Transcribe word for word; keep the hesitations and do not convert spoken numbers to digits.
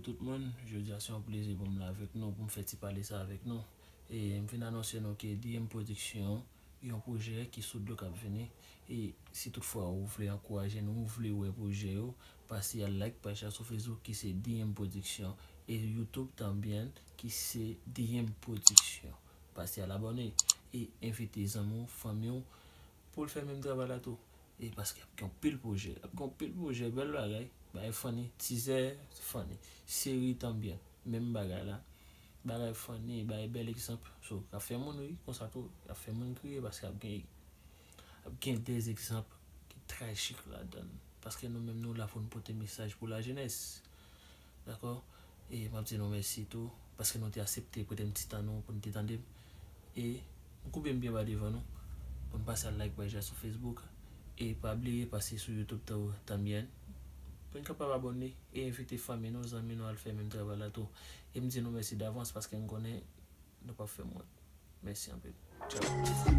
tout moun. Jodi a se yon plezi pou m la avèk nou, pou m fè ti pale sa avèk nou. E m vin anonse nou ke D M Production, yon pwojè ki sou dlo k ap vini. E si toutfwa ou vle ankouraje nou, ou vle wè pwojè yo, pase al like paj la sou Facebook ki se D M Production. E YouTube tanbyen ki se D M Production. Pase al abòne e envite zanmi w, fanmi w pou l fè menm travay la tou. E paske ap gen anpil pwojè, ap gen anpil pwojè, bèl bagay. Bagay funny, tizè funny, seri tanbyen, menm bagay la. Bagay funny, bagay bèl egzanp. So, ap fè moun ri, konsa tou, ap fè moun kriye paske ap gen, ap gen de egzanp ki trajik ladan. Paske nou menm nou la pou n pote mesaj pou lajenès. Dakò? E m ap di nou mèsi tou paske nou te aksepte prete m ti tan nou pou n te tande m. E m koube m byen ba devan nou pou n pase al like paj la sou Facebook. E pa bliye pase sou YouTube tou tanbyen pou n kapab abòne e envite fanmi nou, zanmi nou al fè menm travay la tou. E m di nou mèsi davans paske m konnen nou p ap fè m wont. Mèsi anpil. Tchao.